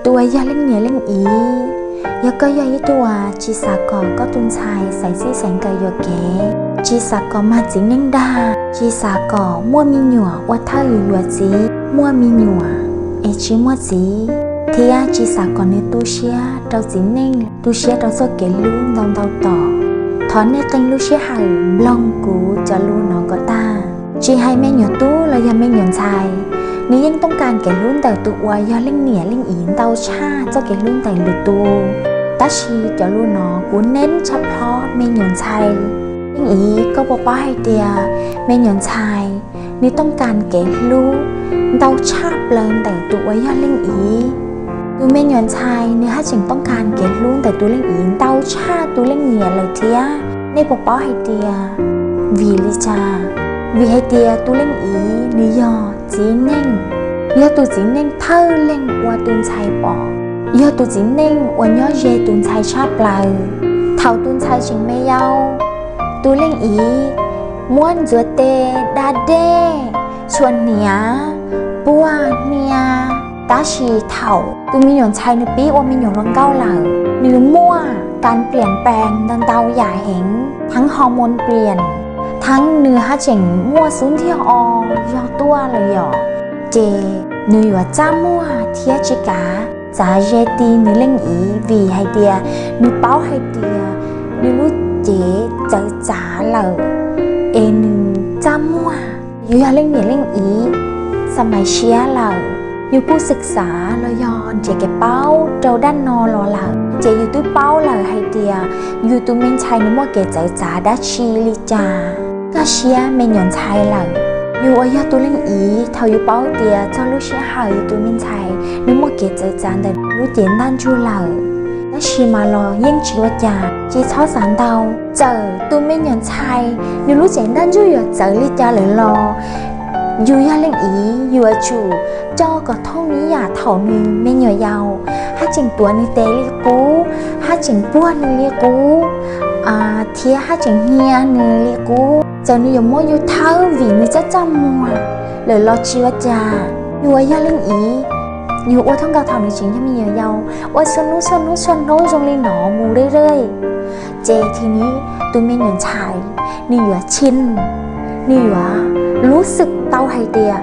Tus uas yog leej niam leej txiv, yog koj yog ib tug uas tsis xav kom koj tus ntxhais xaiv txij xaiv nkawm yuam kev, tsis xav kom mag txiv neej dag, tsis xav kom muaj me nyuam ua thawj yuav yuav txiv, muaj me nyuam es tsis muaj txiv, thiab tsis xav kom nws tu siab rau txiv neej, tu siab rau txoj kev hlub ntau ntau tom, thov nej qee lub sij hawm mloog kuv cov lus no kom tag. Tsis hais me nyuam tub los yog me nyuam ntxhais, nws yeej tooj kas kev hlub ntawm tus uas yog leej niam leej txiv ntau tshaj txoj kev hlub ntawm lwm tus. Tab sis cov lus no kuv neeb tshaj plhov me nyuam ntxhais. Leej txiv, koj puas paub hais tias me nyuam ntxhais nws tooj kas kev hlub ntau tshaj plaws ntawm tus uas yog leej txiv? Tus me nyuam ntxhais nws haj tseem tooj kas kev hlub ntawm tus leej txiv ntau tshaj tus leej niam lawm thiab. Nej puas paub hais tias vim li cas? Vim hais tias tus leej txiv nws yog txiv neej, yog tus txiv neej thawj leej uas tus ntxhais pom, yog tus txiv neej uas nyob ze tus ntxhais tshaj plaws. Thaum tus ntxhais tseem me yau, tus leej txiv muab ntxuav tes, da dej, txhuam hniav, puag hnia. Tab sis thaum tus me nyuam ntxhais nws pib ua me nyuam hluas nkauj lawm, nws muaj kas pliam pees ntau ntau yam heev, thaev hos moos pliam, thaev nws haj tseem muaj xub ntiag o zog tuaj lawm yom. Ces nws yuav txaj muag thiab tsis kav txav ze ti nws leej txiv vim hais tias nws paub hais tias nws lub cev txawv txav lawm, es nws txaj muag. Yus yog leej niam leej txiv xa mais siab lawm, yus kuj xwm xav los yog nrhiav kev paub rau dab no los lawm, ces yus twb paub lawm hais tias yus tus me ntxhais nws muaj kev txawv txav dab tsi li cas. Kaj siab me nyuam ntxhais lawm. Yus uas yog tus leej txiv, thaum yus paub tias txog lub sij hawm yus tus me ntxhais nws muaj kev txawv txav ntawm lub cev ntaj ntsug lawm, tab sis mas los yeej tsis ua cas, tsis txhob xav ntau. Txawm tus me nyuam ntxhais nws lub cev ntaj ntsug yuav txawv li cas lawm los yus yog leej txiv, yus yuav tsum coj kom thooj ib yam thaum nws me nyuam yaus, haj tseem tuav nws tes li qub, haj tseem puag nws li qub, thiab haj tseem hnia nws li qub. Txawm nws yuav muab yus thawb vim nws txaj txaj muag lawm los tsis ua cas. Yus uas yog leej txiv, yus ua thooj nkaus thaum nws tseem yog me nyuam yaus, ua txhua hnub txhua hnub txhua hnub zoo li no mus rawj rawj, ces thim no tus me nyuam ntxhais nws yuav chim, nws yuav lub xwm tau hais tias,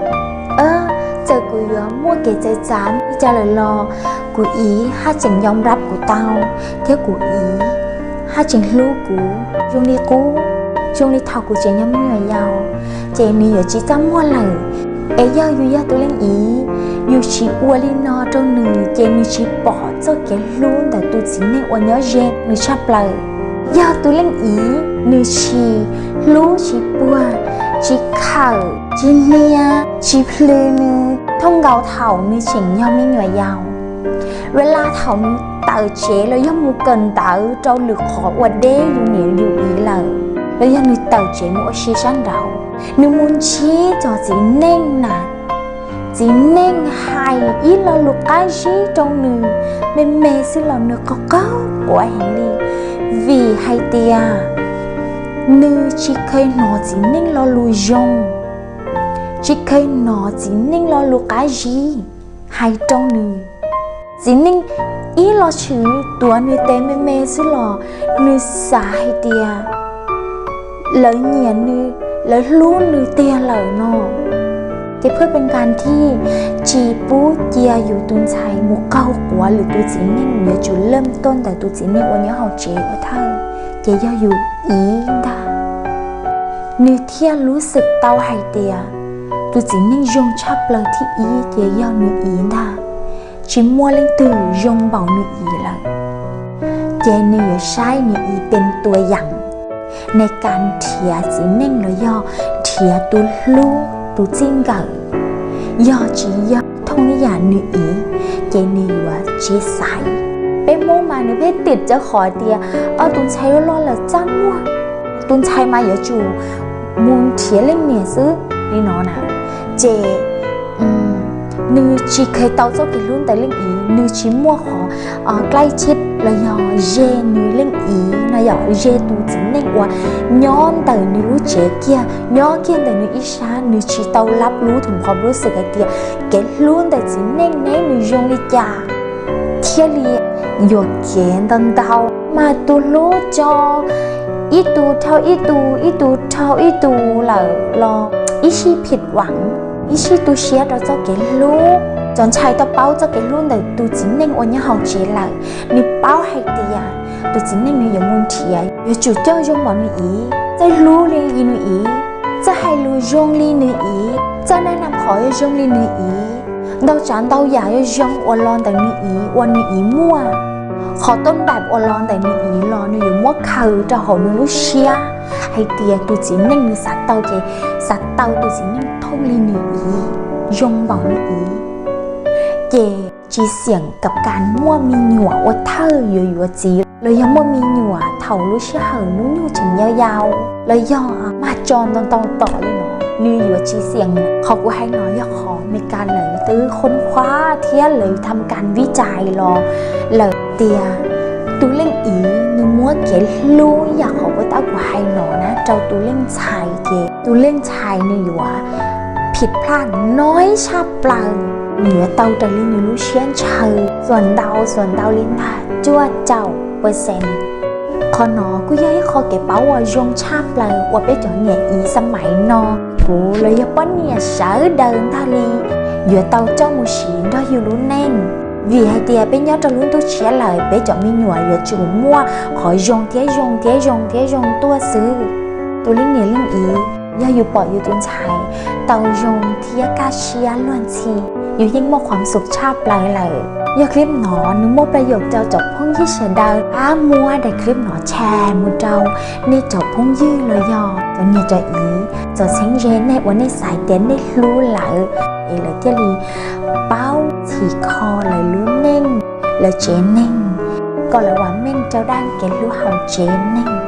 txawm kuv yuav muaj kev txawv txav li cas lawm los kuv txiv haj tseem yom nplab kuv tau, thiab kuv txiv haj tseem hlub kuv zoo li qub, zoo li thaum kuv tseem yog me nyuam yaus, ces nws yuav tsis txaj muag lawm. Es yog yus yog tus leej txiv, yus tsis ua li no rau nws ces nws tsis pom txoj kev hlub ntawm tus txiv neej uas nyob ze nws tshaj plaws. Yog tus leej txiv nws tsis hlub, tsis puag, tsis khawm, tsis hnia, tsis plhws nws thooj nkaus thaum nws tseem yog me nyuam yaus, ua li thaum nws tawm tsev los yog mus kawm ntawv rau lwm qhov ua deb yus niam yus txiv lawm, los yog nws tawm tsev mus ua si sab nraud, nws mus ntsib cov txiv neej na, txiv neej hais ib lo lus qab zib rau nws me me xwb los nws qaug qaug quav heev li, vim hais tias nws tsis kheev hnov txiv neej lo lus zoo, tsis kheev hnov txiv neej lo lus qab zib hais rau nws. Txiv neej ib lo tshwm tuav nws tes me me xwb los nws xav hais tias lawv nyiam nws, lawv hlub nws tiag lawm no. Ces phaj pes kas thiaj tsis pub cia yus tus ntxhais mus qaug quav lwm tus txiv neej, yuav tsum lawm tuaj ntawm tus txiv neej uas nyob hauv tsev ua thawj, ces yog yus txiv ntag. Nws thiaj lub xwm tau hais tias tus txiv neej zoo tshaj plaws thib ib ces yog nws txiv ntag, tsis muaj leej twg zoo npaum nws txiv lawm. Ces nws yuav saib nws txiv pes tua yam, nws kam nrhiav txiv neej los yog nrhiav tus hlub tus txij nkawm, yog tsis yog thooj ib yam nws txiv, ces nws yuav tsis xaiv. Peb Hmoob mas nws pheej tim cov qhov tias, o tus ntxhais loj loj lawm txaj muag, tus ntxhais mas yuav tsum mus nrhiav leej niam xwb li no na. Ces nws tsis kheev tau txoj kev hlub ntawm leej txiv, nws tsis muaj qhov klaij chib los yog ze nws leej txiv no yom, ze tus txiv neej uas nyob ntawm nws lub tsev kiag, nyob kiag ntawm nws ib sab, nws tsis tau lab lub thum qhov lub xwm hais tias kev hlub ntawm txiv neej ne nws zoo li cas. thiaj li yuam kev ntau ntau. Mas tus hlub tso ib tug dhau ib tug, ib tug dhau ib tug lawm los ib sij phim vam, ib sij tu siab rau txoj kev hlub. Cov ntxhais tau paub txoj kev hlub ntawm tus txiv neej uas nyob hauv tsev lawm, nws paub hais tias tus txiv neej nws yuav mus nrhiav, yuav tsum coj zoo npaum nws iv, txawj hlub li nws iv, txawj hais lus zoo li nws iv, txawj naj nam qhov yuav zoo li nws iv, ntau tsav ntau yam yuav zoo uas los ntawm nws iv uas nws iv muaj. Qhov tuab npam uas los ntawm nws iv los nws yuav muab khaws rau hauv nws lub siab hais tias tus txiv neej nws xav tau ces xav tau tus txiv neej thooj li nws iv, zoo npaum nws iv. Ces tsis xiam kam kas muaj me nyuam ua thawj yuav yuav txiv los yog muaj me nyuam thaum lub sij hawm hnub nyoog tseem yau yau los yog mag tso ntau ntau tom li no, nws yuav tsis xiam. Qhov kuv hais no yog qhov Meskas lawv twb khoob khuab thiab lawv tham kas vib cais los lawm tias tus leej iv nws muab kev hlub yam qhov puas tab kuv hais no na rau tus leej ntxhais ces tus leej ntxhais nws yuav phim plaj noib tshaj plaws, nws yuav tau raws li nws lub siab ntshaw xuas ntau xuas ntau li ntag cuaj caum percent. Qhov no kuj yog ib qho kev paub uas zoo tshaj plaws uas peb cov niam iv xab mais no, kuv los yog poj niam sawv daws ntag li yuav tau coj mus siv nrog yus lub neej. Vim hais tias peb nyob rau lub ntuj tshiab lawm, peb cov me nyuam yuav tsum muaj qhov zoo thiab zoo thiab zoo thiab zoo tuaj xwb. Tus leej niam leej iv, yog yus pom yus tus ntxhais tau zoo thiab kaj siab luag ntxhi, yus yeej muaj qhuam xum tshaj plaws lawm. Yog clip no nws muaj pab yaum rau cov phooj ywg sawv daws, pab muab daim clip no share mus rau nej cov phooj ywg los yog cov niam cov iv, cov txheeb ze nej uas nej xav tias nej hlub lawv, es lawv thiaj li paub txhim kho lawv lub neej, lawv tsev neeg, kom lawv vam meej rau dab kev hlub hauv tsev neeg.